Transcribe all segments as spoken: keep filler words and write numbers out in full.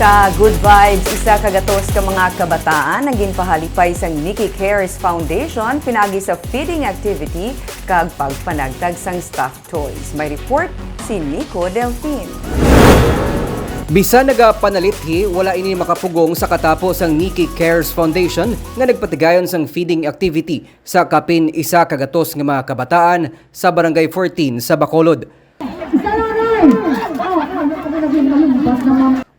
Ka good vibes, isa ka gatos ka mga kabataan ang ginpahalipay sang Nikki Cares Foundation pinaagi sa feeding activity kag pagpanagtag sang staff toys. May report si Nico Delfin. Bisan nagapanalit hi, wala ini makapugong sa katapo sang Nikki Cares Foundation nga nagpatigayon sang feeding activity sa kapin isa ka gatos nga mga kabataan sa Barangay fourteen sa Bacolod.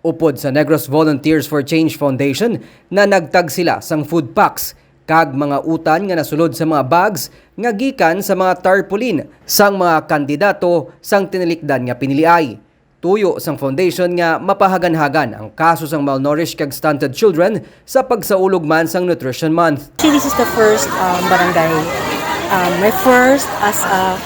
Upod sa Negros Volunteers for Change Foundation, nanagtag sila sang food packs kag mga utan nga nasulod sa mga bags nga gikan sa mga tarpaulin sang mga kandidato sang tinalikdan nga piniliay. Tuyo sang foundation nga mapahaganhagan ang kaso sang malnourished kag stunted children sa pagsaulog man sang Nutrition Month. Actually, this is the first um, barangay, um, my first as a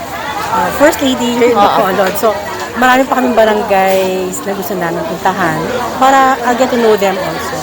uh, first lady here in Oo. Bacolod. So, marami pa kaming barangays na gusto namin puntahan para uh, get to know them also.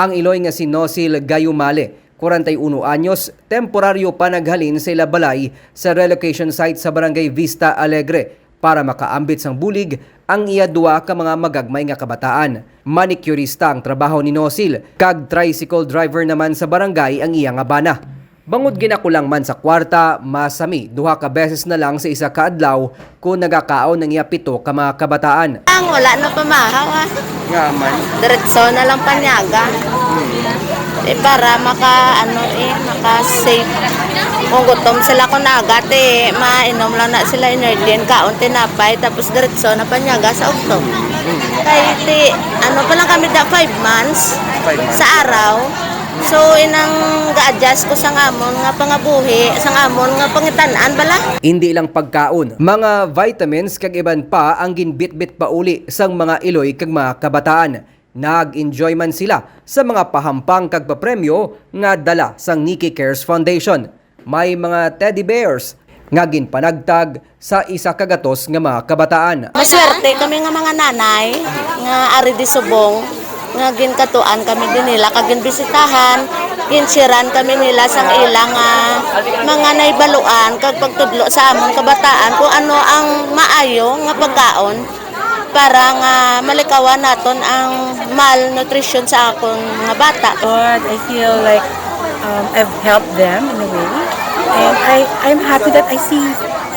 Ang iloy nga si Nosil Gayumale, kwarenta y uno anyos, temporaryo pa naghalin sa ila balay sa relocation site sa Barangay Vista Alegre para makaambit sang bulig ang iya duha ka mga magagmay nga kabataan. Manicurista ang trabaho ni Nosil, kag tricycle driver naman sa barangay ang iya nga bana. Bangod ginakulang man sa kwarta, masami duha ka beses na lang sa isa ka adlaw kon nagakaon ang iya pito ka mga kabataan. Ang wala na pamahaw, ah. Nga man. Diretso na lang panyaga. Eh, para maka, ano, eh, maka-safe. Kung gutom sila kung aga, te, mainom lang na sila energy and kaon tinapay, tapos diretso na panyaga sa ugtong. Kay, te, ano pa lang kami da, five months Five months. Sa araw. So, inang ga-adjust ko sa ngamon nga pangabuhi, sa ngamon nga pangitan-an bala. Hindi lang pagkaon, mga vitamins kag iban pa ang ginbitbit pauli sang mga iloy kag mga kabataan. Nag-enjoy man sila sa mga pahampang kag papremyo nga dala sang Nikki Cares Foundation. May mga teddy bears nga ginpanagtag sa isa ka gatos nga mga kabataan. Maswerte kami nga mga nanay nga ari di subong nga ginkatuan kami din nila kag ginbisitahan, ginshiran kami nila sang ila nga mga nahibaluan kag pagtudlo sa amon kabataan kung ano ang maayo nga pagkaon para nga malikawan naton ang malnutrition sa akon mga bata. Lord, I feel like um, I've helped them in a way. And I, I'm happy that I see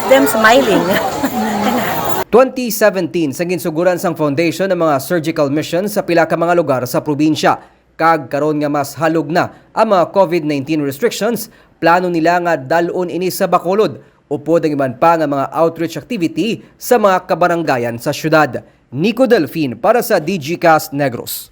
them smiling. And happy. Twenty seventeen, sa ginsuguran sang foundation ang mga surgical mission sa pila ka mga lugar sa probinsya. Kag karon nga mas halog na ang mga COVID nineteen restrictions, plano nila nga dal-on ini sa Bacolod, upod ang iban pa nga mga outreach activity sa mga kabarangayan sa syudad. Nico Delfin para sa Digicast Negros.